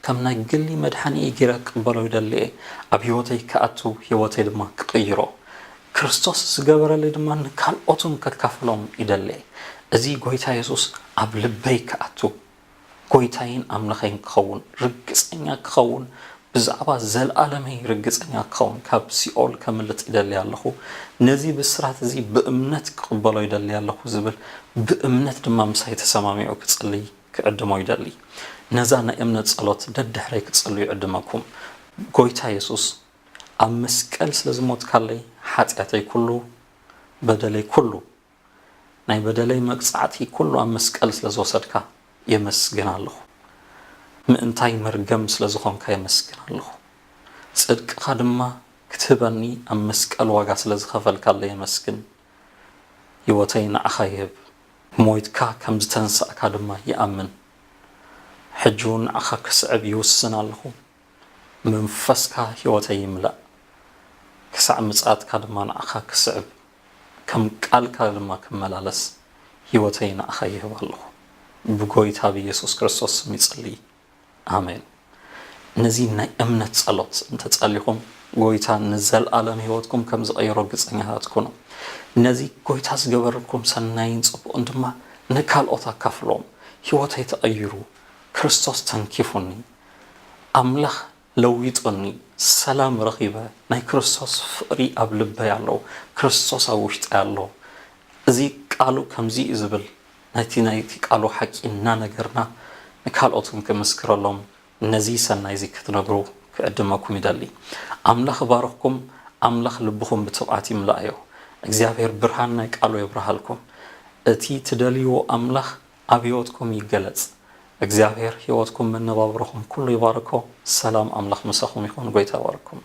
ከም ናይ ግሊ መድሓኒይ ገይረ ክቕበሎ ይደሊ እየ። ኣብ ህይወተይ ክኣቱ፣ ህይወተይ ድማ ክቕይሮ፣ ክርስቶስ ዝገበረለይ ድማ ንካልኦት እውን ከካፍሎም ይደሊ እየ። እዚ ጎይታ የሱስ ኣብ ልበይ ክኣቱ፣ ጎይታይን ኣምላኸይን ክኸውን፣ ርግጸኛ ክኸውን፣ ብዛዕባ ዘልኣለመይ ርግጸኛ ክኸውን፣ ካብ ሲኦል ከምልጥ ይደሊ ኣለኹ፣ ነዚ ብስራት እዚ ብእምነት ክቕበሎ ይደሊ ኣለኹ ዝብል ብእምነት ድማ ምሳይ ተሰማሚዑ ክጽልይ ክዕድሞ ይደሊ። ነዛ ናይ እምነት ጸሎት ደድሕረይ ክትጽልዩ ይዕድመኩም። ጎይታ የሱስ፣ ኣብ መስቀል ስለ ዝሞትካለይ፣ ሓጢኣተይ ኩሉ፣ በደለይ ኩሉ፣ ናይ በደለይ መቕጻዕቲ ኩሉ ኣብ መስቀል ስለ ዝወሰድካ የመስግን ኣለኹ። ምእንታይ መርገም ስለ ዝኾንካ የመስግን ኣለኹ። ጽድቅኻ ድማ ክትህበኒ፣ ኣብ መስቀል ዋጋ ስለ ዝኸፈልካለይ የመስግን። ህይወተይ ንዓኻ ይህብ። ሞይትካ ከም ዝተንሳእካ ድማ ይኣምን። ሕጂ እውን ንዓኻ ክስዕብ ይውስን ኣለኹ። መንፈስካ ህይወተይ ይምላእ። ክሳዕ ምጽኣትካ ድማ ንዓኻ ክስዕብ፣ ከም ቃልካ ድማ ክመላለስ ህይወተይ ንዓኻ ይህብ ኣለኹ። ብጎይታ ብኢየሱስ ክርስቶስ ስም ይጽሊ። ኣሜን። ነዚ ናይ እምነት ጸሎት እንተጸሊኹም፣ ጎይታ ንዘልኣለም ህይወትኩም ከም ዝቐይሮ ርግጸኛታት ኩኑ። ነዚ ጎይታ ዝገበረልኩም ሰናይን ጽቡቕን ድማ ንካልኦት ኣካፍሎም። ህይወተይ ተቐይሩ፣ ክርስቶስ ተንኪፉኒ፣ ኣምላኽ ለዊጡኒ፣ ሰላም ረኺበ፣ ናይ ክርስቶስ ፍቕሪ ኣብ ልበይ ኣሎ፣ ክርስቶስ ኣብ ውሽጠይ ኣሎ። እዚ ቃሉ ከምዚ እዩ ዝብል፣ ናይቲ ናይቲ ቃሉ ሓቂ እናነገርና ንካልኦት እውን ክምስክረሎም ነዚ ሰናይ እዚ ክትነግሩ ክዕድመኩም ይደሊ። ኣምላኽ ይባርኽኩም፣ ኣምላኽ ልብኹም ብትብዓት ይምልኣዮ። እግዚኣብሔር ብርሃን ናይ ቃሉ የብርሃልኩም። እቲ ትደልይዎ ኣምላኽ ኣብ ህይወትኩም ይገለጽ። እግዚኣብሔር ህይወትኩም መነባብሮኹም ኩሉ ይባርኮ። ሰላም ኣምላኽ ምሳኹም ይኹን። ጎይታ ይባርኩም።